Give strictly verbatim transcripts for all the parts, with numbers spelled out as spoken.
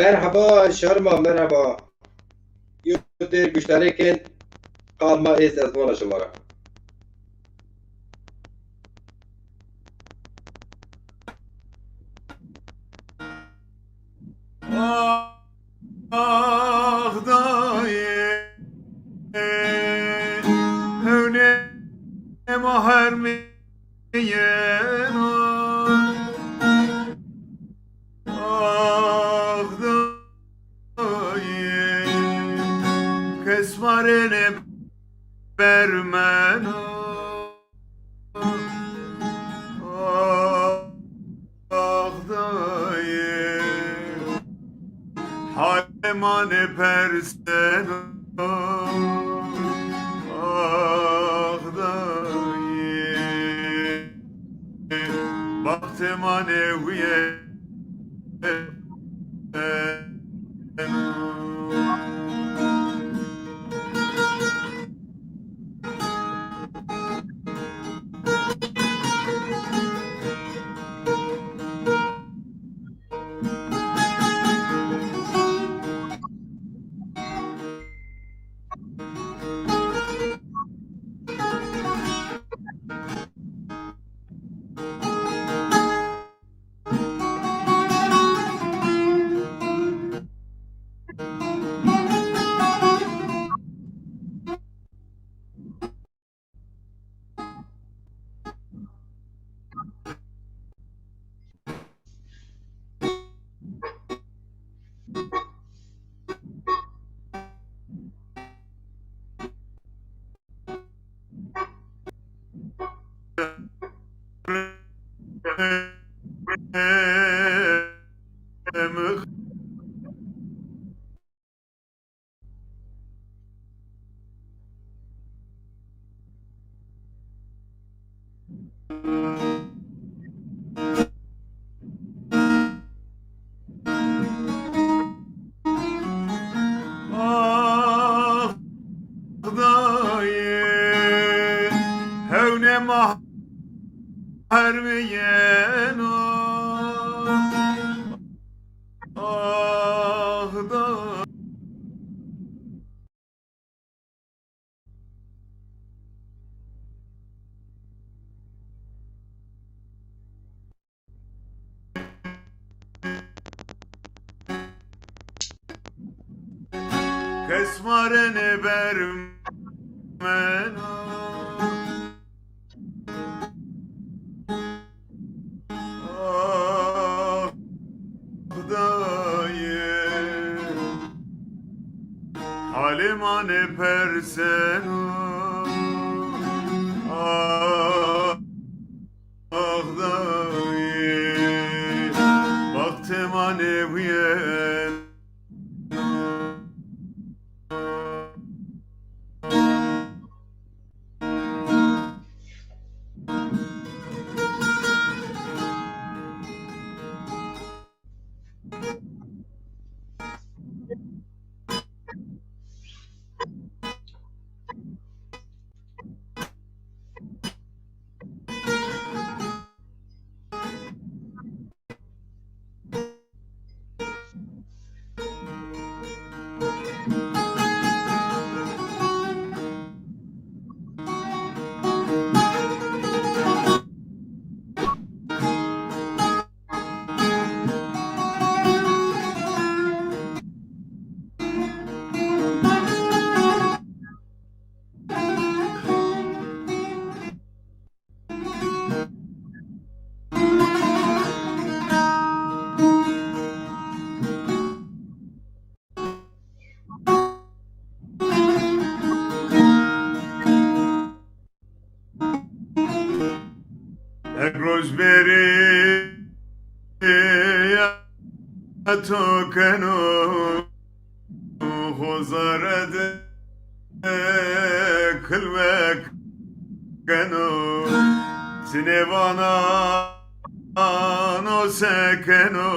Merheba, şarma, merheba. Yo têr guştarê kên, qal ma êst ez vana şima ra. Ah, ah, dayê, hewnê ma hermî yeno. Ah, dayê, kes ma rê nêbermeno. Ah, ah, dayê, halê ma nêperseno. Ah, dayê, baxtê ma nêwiyeno. Ah, dayê, hewnê ma hermîyeno. Ah, dayê. Kes ma rê nêbermeno. Ah, dayê, halê ma nêperseno. Ah, ah, dayê, baxtê ma nêwiyeno. Ek roc bêrî ya to keno, xo zere de kilmek keno. Ti nêvana no se keno,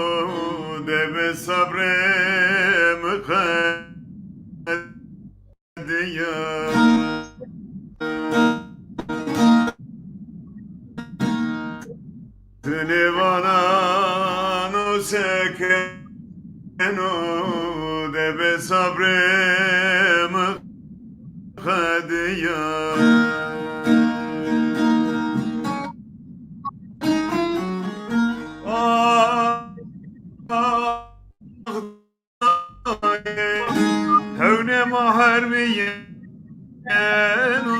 de be sabrê mi qe diya. Ti nêvana no se ke Eno de be sabrê mi qediya. Ah, ah, hewnê ma hermî yeno.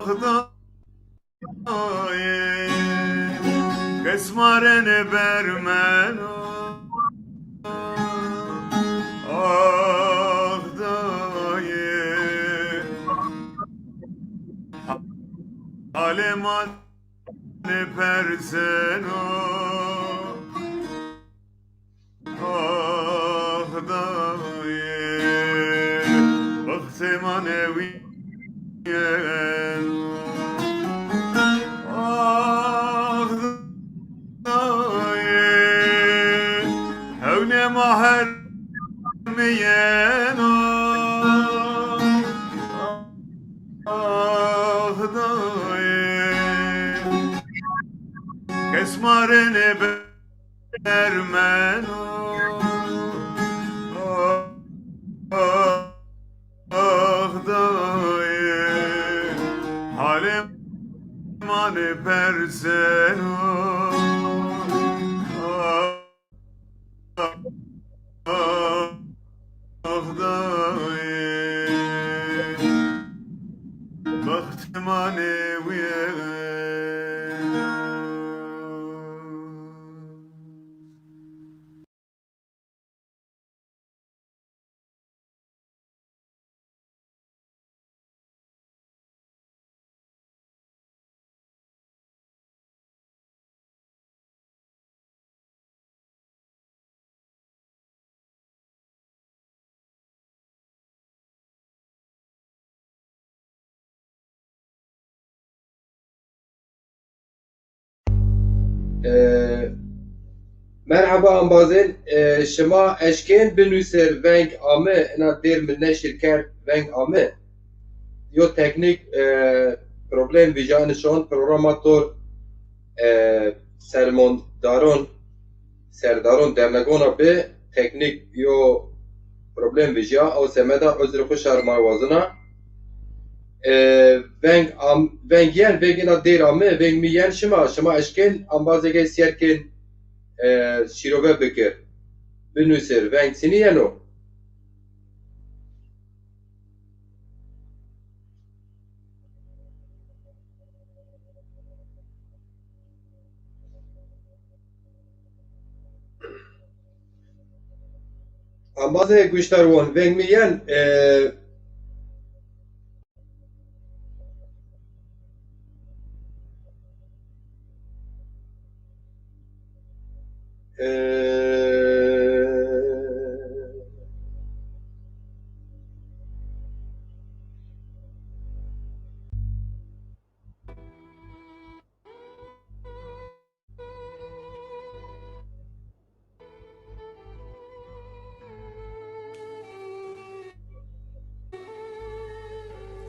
Xudayê, kes ma rê nêbermeno. Ah dayê, halê ma nêperseno. Ah dayê, bextê ma nêwîyeno. Ah dayê, hewnê ma hermîyeno. Ah dayê, kes ma rê nêbe- bermeno. Ah, ah, dayê, halê ma nêperseno. Ah, ah, ah, dayê, bext ma nêwîyeno. E, merheba embazên, e, şima eşkên binusir veng ame, ina dêr mi neşir kerd veng ame. Yo teknîk, e, problem vîja, ini şon programa tor, e, sermondaron, serdaron dernegon a bi teknîk yo problem vîja, ew semeda uzrê xo şarmay wazina. E, veng am-, veng yen, veng ina dêr ame, veng mi yen şima, şima eşkên ambazêke sîyer kên, e, şîrove bikir. Binusir, veng çinî yeno? Embazê guştar won, veng mi yen, e, e,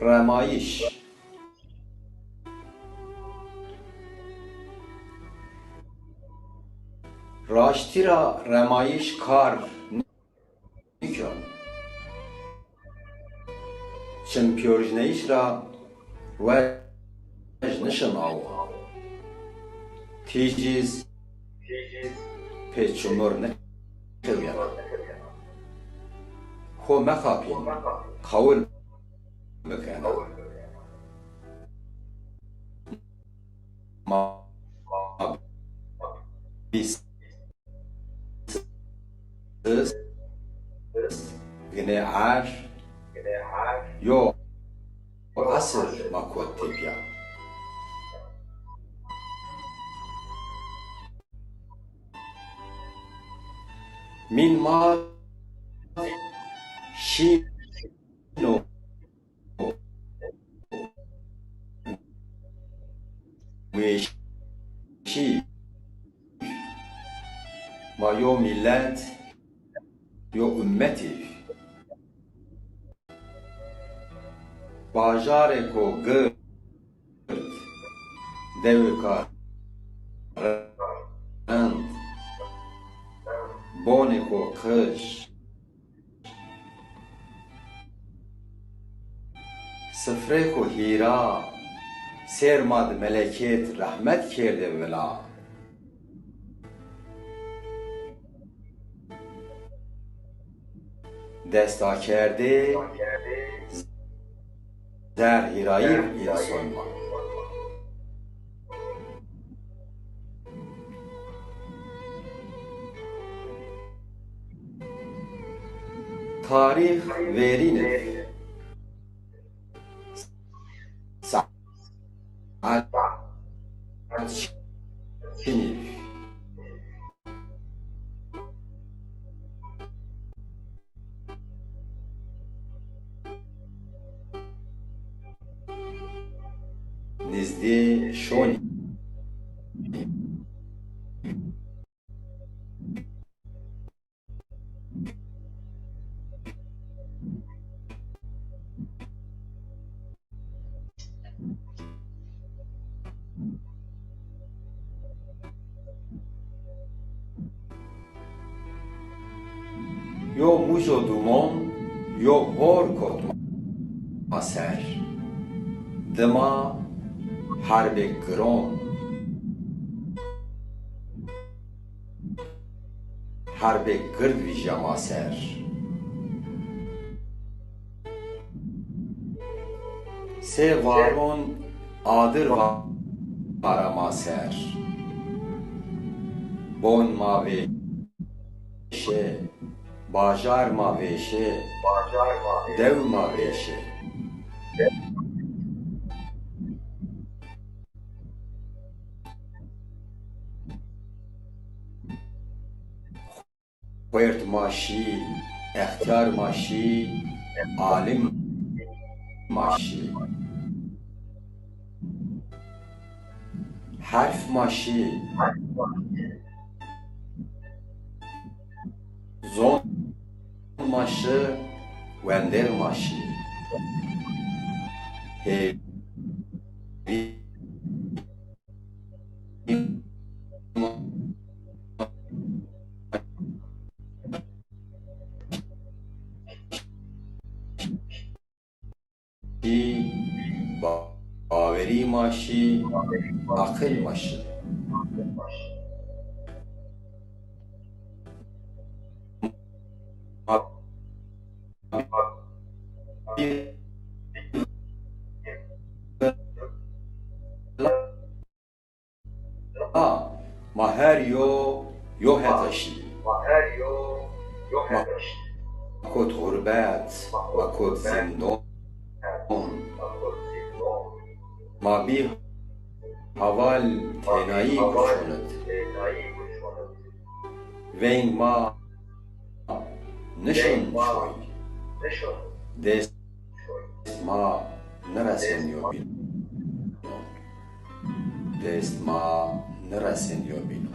Remayîş. Raştî ra remayîş kar nîkeno. Çimpiyorjneyîş ra wej nişin awa. Tîjîz pê çumur nêkewîyena. Xo mexapîn, qawil bikena. Ma bîs Is, is, ginê er, yo esir ma kot tepya. Mîn ma şîno weşî. Ma yo mîlet, yo ummetî. Bajarêko gird, dewêka rind, bonêko qij, sifrêko hîra, sêr ma di melekêt rehmet kerdê vila. Destakerdê zerhîrayî înson ma. Tarîx verîn ê. Saet çinî. Nizdê şonî. Yo mujo dumon, yo hor kot ma ser. Dima herbê giron, herbê gird vîja ma ser. Sê varon adir va-, vara ma ser. Bon ma vêşê, bajar ma vêşê, dew ma vêşê. Xwêrd ma şî, extîyar ma şî, alim ma şî. Herf ma şî. Zon ma şi, wendêr ma şî. Hêvî şî, ba-, bawerî ma şî, aqil ma şi. Ha, ma her yo, yo heta şî. Ma kot xurbet, ma kot zindon. Ma bî heval tênayî guçonit. Veng ma nişon çoy. Dest ma nireseniyo bîn. Dest ma nireseniyo bîno.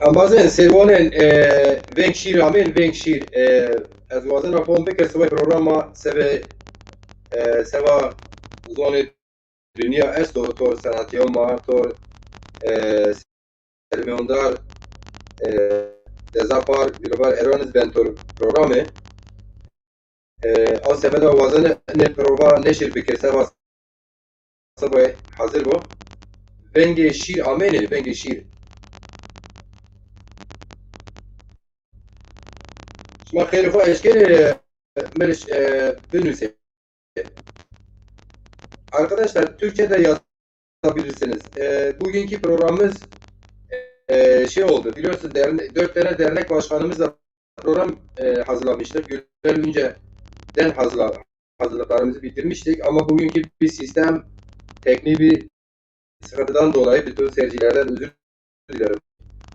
Embazên, sêrwanên, e, veng şîr amên, veng şîr. E, ez wazena fom bike seba programa sebe, e, seba zonê dinya esto, tor senatîya ma, tor, e, sermeyondar, e, Deza Par, Gülbar Eroniz ben tor programê. E, a sebeda wazene ne prova neşir bike, seba, seba hazır bo. Vengê şîr amêne, vengê şîr. Şima xêrê xo eşkenê, Meriç, e, binusê. Arkadaşlar, Türkçe de yazabilirsiniz. E, bugünkü programımız, e, şey oldu. Biliyorsun derne-, dört tane dernek başkanımızla program, e, hazırlamıştık. Güler Ünce'den hazırla-, hazırlıklarımızı bitirmiştik. Ama bugünkü bir sistem, teknik bir sıkıntıdan dolayı bütün seyircilerden özür dilerim.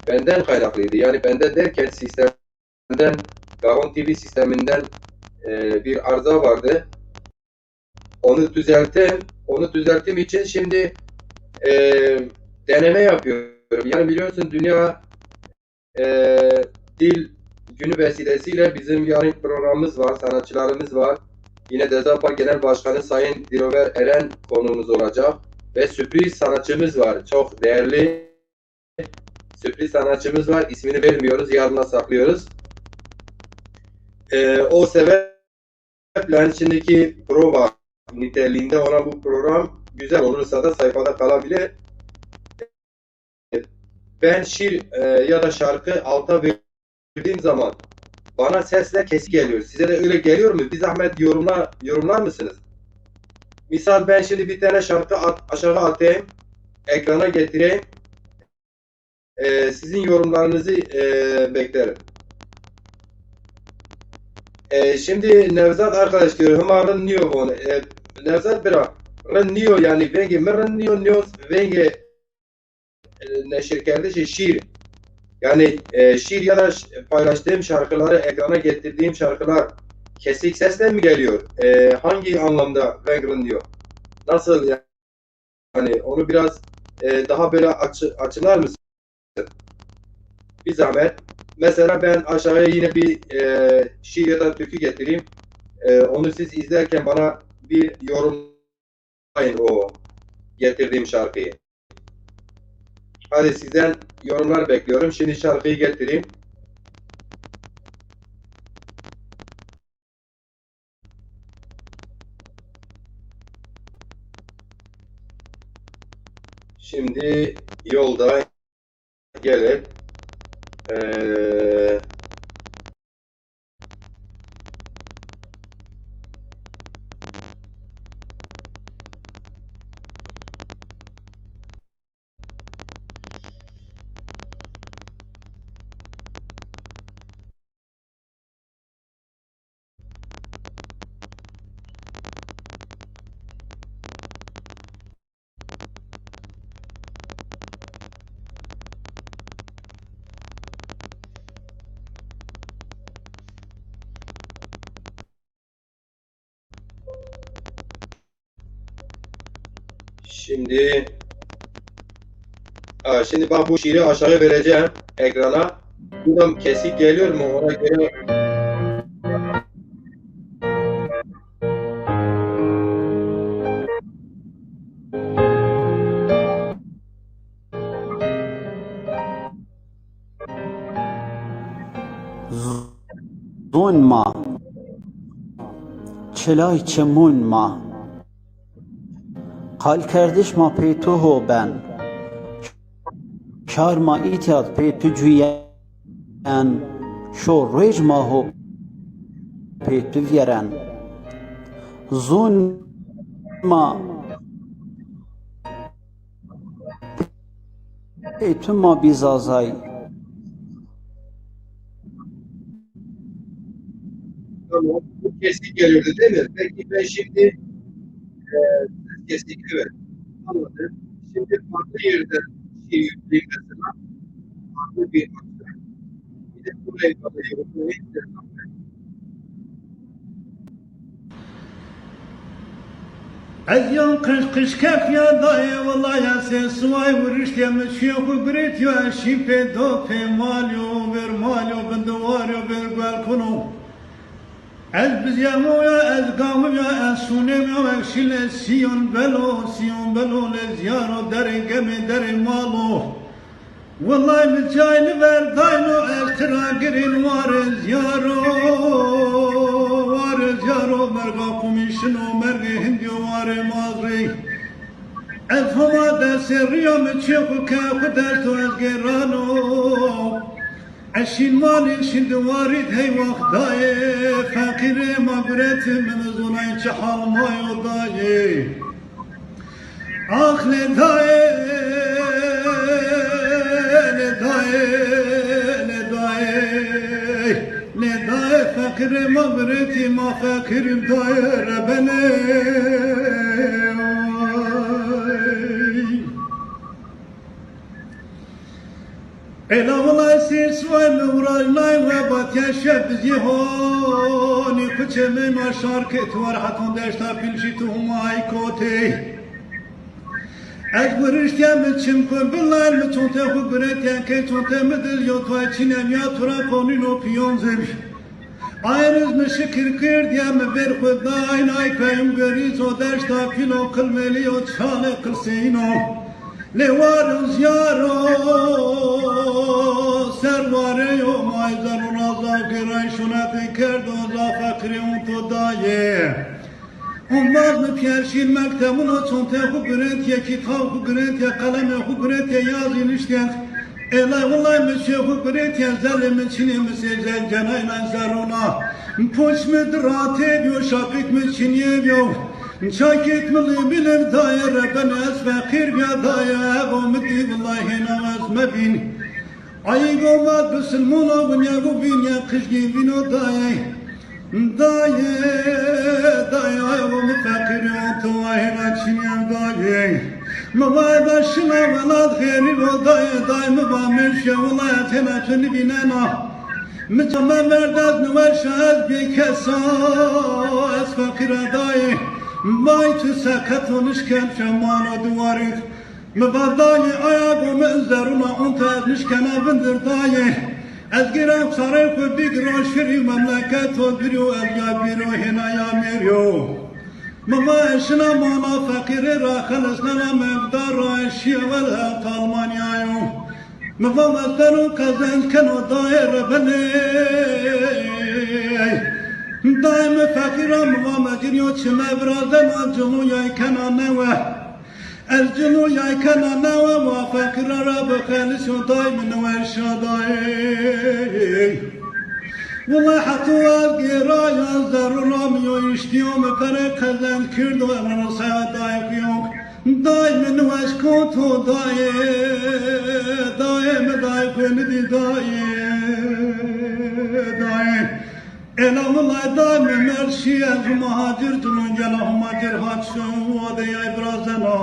Benden kaynaklıydı. Yani benden derken sistemden, Gaon T V sisteminden, e, bir arıza vardı. Onu düzelttim. Onu düzelttiğim için şimdi, e, deneme yapıyorum. Yani biliyorsun dünya, e, dil günü vesilesiyle bizim yarın programımız var, sanatçılarımız var. Yine DESAPA Genel Başkanı Sayın Dilover Eren konuğumuz olacak. Ve sürpriz sanatçımız var. Çok değerli sürpriz sanatçımız var. İsmini vermiyoruz, yarına saklıyoruz. E, o sebeple hani şimdiki prova niteliğinde olan bu program güzel olursa da sayfada kalabilir. Ben şiir, e, ya da şarkı alta verdiğim zaman bana sesle kesik geliyor. Size de öyle geliyor mu? Bir zahmet yorumla, yorumlar mısınız? Misal ben şimdi bir tane şarkı at-, aşağı atayım, ekrana getireyim. E, sizin yorumlarınızı, e, beklerim. E, şimdi Nevzat arkadaş diyor, hima rind niyo von. E, Nevzat bira, rind niyo yani, vengê mi rind niyo, niyo vengê, e, neşirkerdişê şiir. Yani, e, şiir ya da ş-, paylaştığım şarkıları, ekrana getirdiğim şarkılar kesik sesle mi geliyor? E, hangi anlamda veng rind niyo? Nasıl yani? Hani onu biraz, e, daha böyle açı-, açıklar mısın? Bir zahmet. Mesela ben aşağıya yine bir, e, şiir ya da türkü getireyim. E, onu siz izlerken bana bir yorumlayın o getirdiğim şarkıyı. Hadi sizden yorumlar bekliyorum. Şimdi şarkıyı getireyim. Şimdi yolda gelip, eee, Şimdi, ha, şimdi bak bu şiiri aşağı vereceğim ekrana. Buradan kesik geliyor mu? Ona göre Zûn ma, çilay çimûn ma, qalkerdiş ma pê tu ho ben. Kar ma îtya d pê tu cuyen, şo ruej ma ho pê tu vîyeren. Zûn ma pê tu ma bî zazay. Tamam. Bu kesik gelirdi değil mi? Peki ben şimdi, e, kesik, evet. Anladım. Şimdi farklı yerden şey yükleyeyim mesela. Farklı bir, bir de burayı, burayı, burayı. Ez yan qij qij kef ya dayê, wellay ez sê siway wiriştê, mi çiyê xwu girêtiyo, ez şîn pê do pê malyo, vêr malyo, bin diwaryo, vêr guelkuno. Ez bizîyemo ya, ez gamo ya, ez şûnêmo ya, ez şîle Sîyon belo, Sîyon belo, lê zîyaro derê gemê derê malo. Wellay mi cayni verdayno, ez ti ra girîn warê zîyaro, warê zîyaro, merga qumî şino, mergê hindîyo warê mazrî. Ez Homa de serrîya, mi çê xwu ke xwu desto ez gêrano. Ez şîn malî, şîn di warî d hey waxt dayê. Feqîrê ma gureti, mi nizonay çi hal mayo dayê. Ax lê dayê, Dayê, lê dayê, lê dayê feqîrê ma guretî, ma feqîr dayê rebenê. Ey. Ela wilay sêr suway mi wirajnay we batiya şe bizî honî kuçê mi ma şar ke tu war heton deşta pîl jî tu huma ay kotê. Ez guriştîya mi çim ku bilal mi çonte xu guretiya ke çonte mi dil yo tu ay çînem ya tu ra qonîno piyon zim. Ayniz mi şikir kir diye mi ver xu dayn ay peyum gurî zo deşta pîlo qilmelî yo çale qilseyno. Lê war û ziyar o, ser warê yo, ma zerûna zaf gêray şunetê kerdo, zaf feqîrê ûn to dayê. Ûn vaz mi pîyer şîr mektebûn o, çonte xu girêtiye, kitab xu girêtiye, qelemê xu girêtiye, yazî niştêk. Êlay wilay mi şê xu girêtiye, zelê mi çinê mi sê zel cenayna zerûna. Poç mi di ratê biyo, şapik mi çinîye biyo. Çakêt mi lê bilê dayê, reben ez feqîr bîya dayê, ego mi dî wilay hêna ez mebîn. Ayî go ma bisilmona winya go vînya qijgî vîno dayê. Dayê, dayê, ego mi feqîr yo, to wa hêna çinî ev dayê. Mi va eda şina welat xêrî ro dayê, dayê mi va mêşe wilay ez hêna tu nivînena. Mi came verd ez niweşa ez bêkes a, ez feqîr a dayê. Vay tu seqet û nişken şemano diwarî. Mi va dayê aya go mi zerûna onta ez nişkena vindir dayê. Ez gêrem sarê xu bîgiro şirî memleket o birî û ez ya bîro hêna ya mêrî yo. Mi va ez şina mana feqîrê ra xelisnena mevda ra ez şîye welhet Almanya yo. Mi va ez dero qezenc keno dayê rebenê. Dayê mi feqîra mi va mecirî yo çime virazena cilû yay kena newe. Ez cilû yay kena newe wa feqîra ra bixelisyo dayê mi niweşa dayê. Wila heto ez gêraya zerûna mi yo îştîyo mi perê qezenc kirdo ewro saya dayê xu yo. Dayê mi niweş koto dayê, dayê mi dayê xu nidî dayê, dayê. Ela wilay dayê mi merşî ez muhacir cilûn gela humacir haç şo wadeyay birazena.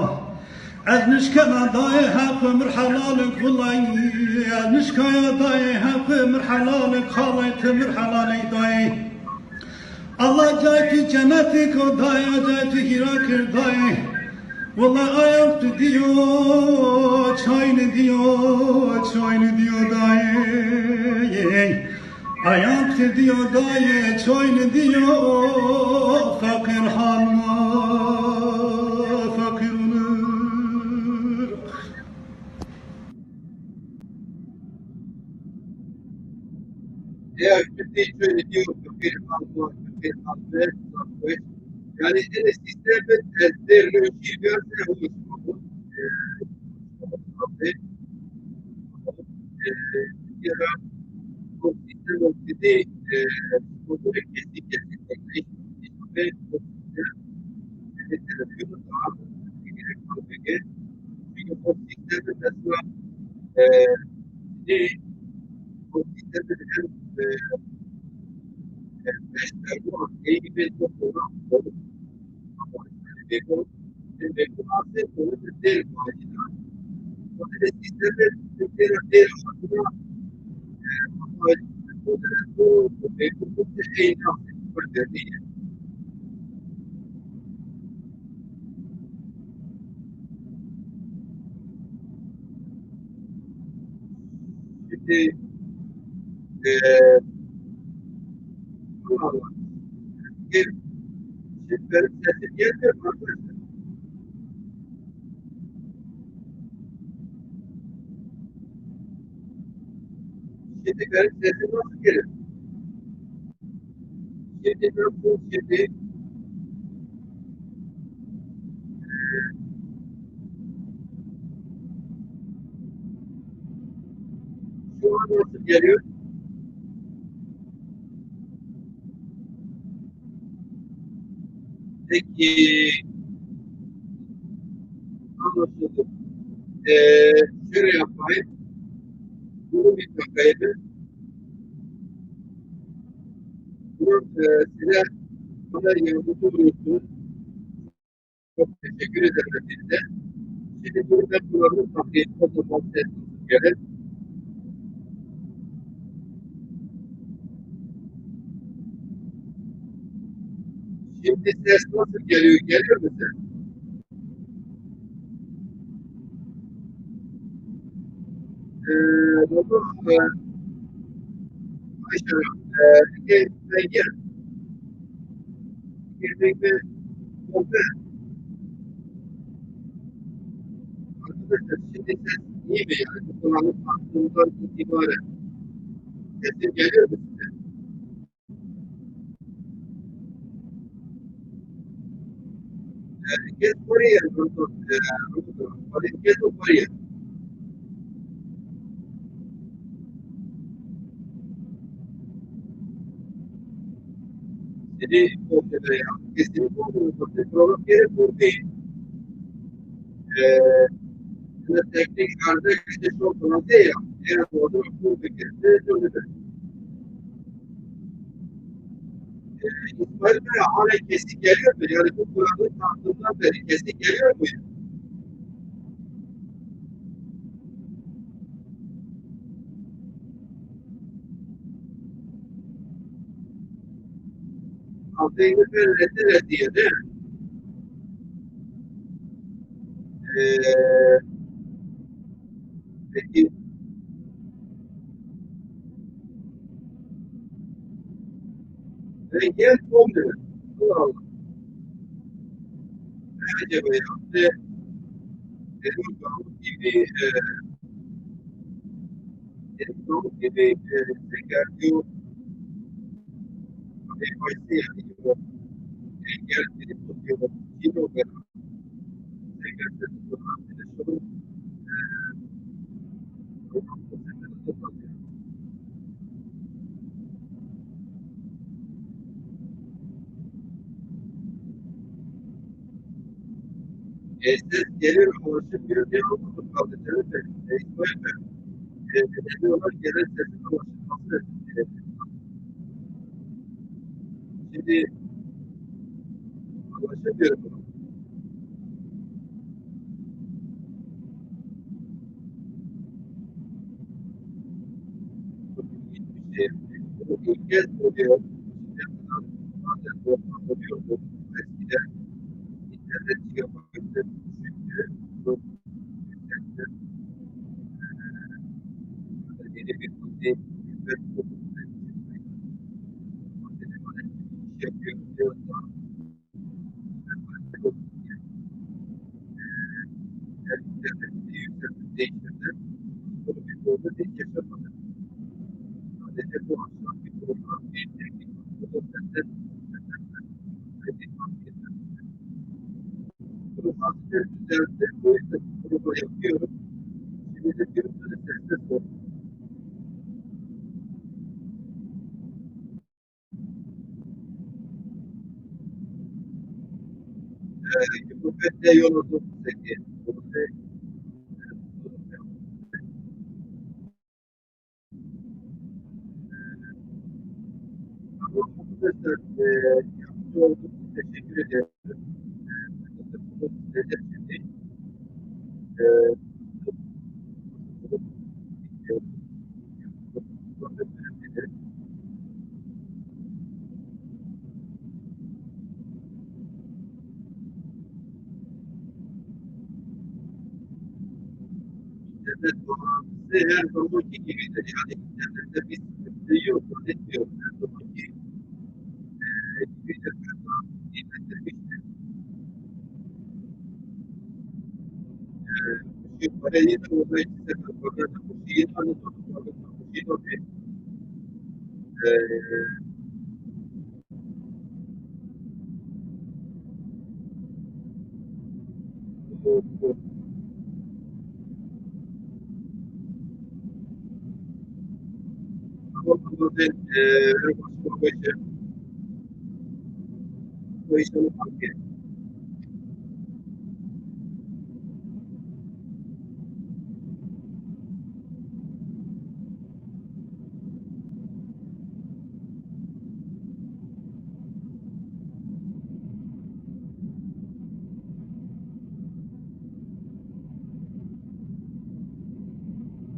Ez nişkena dayê heq mi helalik wilay, ez nişkaya dayê heq mi helalik halay ti mi helalik dayê. Allah cay tu cenetî ko dayê, cay tu hîra kir dayê. Wela ayank tu dîyo, çayni dîyo, çayni dîyo dayê. Ayank tu dîyo dayê, çayni dîyo, feqîr halma, feqîr onur. Eya kurdî çöne diyo fikir alma, fikir alma, zaf weş. Yani ene sistem ez der şîr biyarse hoş olur. E, e, ya o sistem o kurdî, e, o böyle kesin kesin teknik. Ve o sistem, yani televizyon daha gerek var. Çünkü o sistem mesela, e, e, o sistem hem, e, e, beşler bu an, en iyi bir toplumda olup, ama işte, bir konu, bir konu aslında konu bir değil bu açıdan. O yüzden sistem de bir, bir aslında, e, ama işte, bu, bu, bu, bu, bu, bu, şey, Şimdi, e, Allah Allah. Şimdi benim sesim gelmiyor mu arkadaşlar? Şimdi benim sesim nasıl gelir? Şimdi nasıl şimdi? Şu an nasıl geliyor? Peki. Anlaşıldı. Ee, şöyle yapayım. Bunu bir bakayım. Bunu, e, size bana yardımcı olursunuz. Çok teşekkür ederim hepinize. Şimdi burada kullanım kabiliyetine de bahsetmek gerek. Şimdi ses nasıl geliyor? Geliyor mu ses? Ee, bunu, e, Ayşe, e, bir de Meryem. Bir de, bir de, Arkadaşlar, şimdi ses iyi mi yani? Bu kulaklık taktığımdan itibaren sesim geliyor mu size? Herkes oraya, e, herkes oraya. Seni ortada ya. Kesinlikle ortada. Program gerek ortaya. Ee, Teknik arıza işte çok fazla ya. Eğer orada bu bir kez de öyle de. Ee, İsmail Bey hala kesik geliyor mu? Yani bu programın tanıtımından beri kesik geliyor mu? Altı yüz bir reddi reddiye değil mi? Ee, peki. Ve gel on lira. Allah Allah. Acaba yaptı. Dedim ki, gibi, e, dedim ki, gibi, e, tekrar diyor. Ve başta yani, e, gel dedim, diyor. Kim o kadar? E, ses gelir, ulaşım yönü almadım kaldı. Canım benim. E, İsmail Bey, e, önemli olan gelen sesin ulaşılması. E, şimdi anlaşılmıyor mu? Çok ilginç bir şey. Bunu ilk kez oluyor. Şimdiye kadar bazen zorlanıyordu. Eskiden internet gigabaytı düşüktü. Çok yüksekti. Ee, yeni bir proje, hizmet kuruldu. Dedim, hani, iş yapıyorum diyorsa, Eh, gurbette yol oldum peki. Ama arkadaşlar, eh, yardımcı oldunuz. Teşekkür ederim. Eh, bunu size şimdi, eh, İnternet bağlantısı her zamanki gibidir. Yani internette bir sıkıntı yok, zannetmiyorum. Her zamanki, e, gibidir. Her zaman internette bir şey. E, şu parayı da orada iki sefer bakacağım. Bu şeyi tanıdım. Bu şeyi de bir, e,